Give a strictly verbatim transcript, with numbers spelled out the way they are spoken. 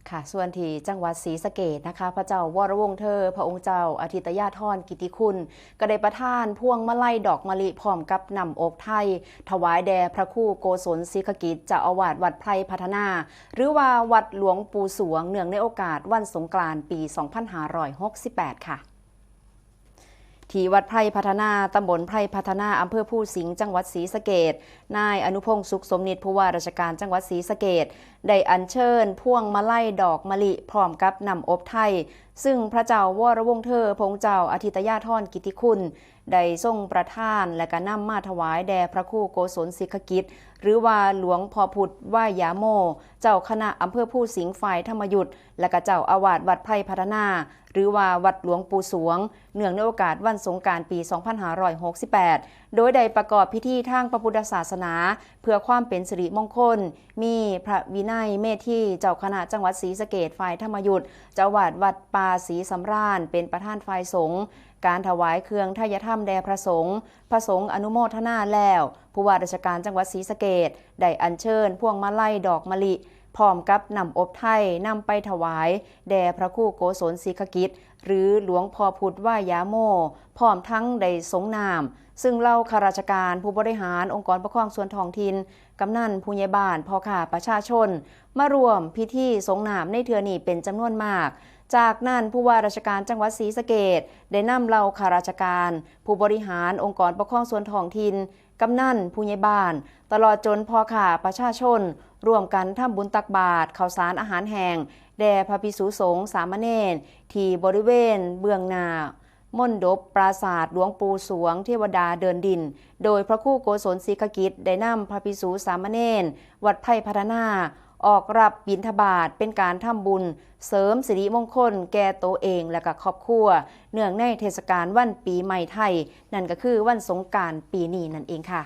ค่ะ ส่วนที่จังหวัดศรีสะเกษนะคะ พระเจ้าวรวงศ์เธอ พระองค์เจ้าอธิตยาธรกิติคุณ ก็ได้ประทานพวงมาลัยดอกมะลิพร้อมกับน้ำอบไทย ถวายแด่พระครูโกศลศิขกิจ เจ้าอาวาสวัดไพรพัฒนา หรือว่าวัดหลวงปู่สวง เนื่องในโอกาสวันสงกรานต์ปี สองพันห้าร้อยหกสิบแปด ค่ะ ที่วัดไพรพัฒนา ตำบลไพรพัฒนา อำเภอภูสิงห์ จังหวัดศรีสะเกษ นายอนุพงษ์ สุขสมนิต ผู้ว่าราชการจังหวัดศรีสะเกษ ได้อัญเชิญพวงมาลัยดอกมะลิพร้อมกับน้ำอบไทย ซึ่งพระเจ้าวรวงศ์เธอ พระองค์เจ้าอธิตยาธรกิติคุณ ได้ทรงประทานและก็นำมาถวายแด่พระครูโกศลศิขกิจ หรือว่าหลวงพ่อพุทธวายาโม เจ้าคณะอำเภอภูสิงห์ฝ่ายธรรมยุต และก็เจ้าอาวาสวัดไพรพัฒนา หรือว่าวัดหลวงปู่สวง เนื่องในโอกาสวันสงกรานต์ปี สองพันห้าร้อยหกสิบแปด โดยได้ประกอบพิธีทางพระพุทธศาสนา เพื่อความเป็นสิริมงคล มีพระวินัยเมธี เจ้าคณะจังหวัดศรีสะเกษฝ่ายธรรมยุต เจ้าอาวาสวัดป่าศรีสำราญ เป็นประธานฝ่ายสงฆ์ การถวายเครื่องไทยธรรมแด่พระสงฆ์ พระสงฆ์อนุโมทนาแล้ว ผู้ว่าราชการจังหวัดศรีสะเกษ ได้อัญเชิญพวงมาลัยดอกมะลิ พร้อมกับน้ำอบไทย นำไปถวายแด่พระครูโกศลศิขกิจ หรือหลวงพ่อพุทธวายาโม พร้อมทั้งได้สงน้ำ ซึ่งเหล่าข้าราชการ ผู้บริหารองค์กรปกครองส่วนท้องถิ่น กำนัน ผู้ใหญ่บ้าน พ่อค้าประชาชน มาร่วมพิธีสงน้ำในเทื่อนี้เป็นจำนวนมาก จากนั้นผู้ว่าราชการจังหวัดศรีสะเกษ ได้นำเหล่าข้าราชการ ผู้บริหารองค์กรปกครองส่วนท้องถิ่น กำนัน ผู้ใหญ่บ้าน ตลอดจนพ่อค้าประชาชน ร่วมกันทำบุญตักบาตรข้าวสารอาหารแห้งแด่พระภิกษุสงฆ์สามเณร ที่บริเวณเบื้องหน้ามณฑปปราสาทหลวงปู่สวงเทวดาเดินดิน โดยพระครูโกศลศิขกิจ ได้นำพระภิกษุสามเณรวัดไพรพัฒนา ออกรับบิณฑบาต เป็นการทำบุญเสริมสิริมงคลแก่ตัวเองและก็ครอบครัว เนื่องในเทศกาลวันปีใหม่ไทย นั่นก็คือวันสงกรานต์ปีนี้นั่นเองค่ะ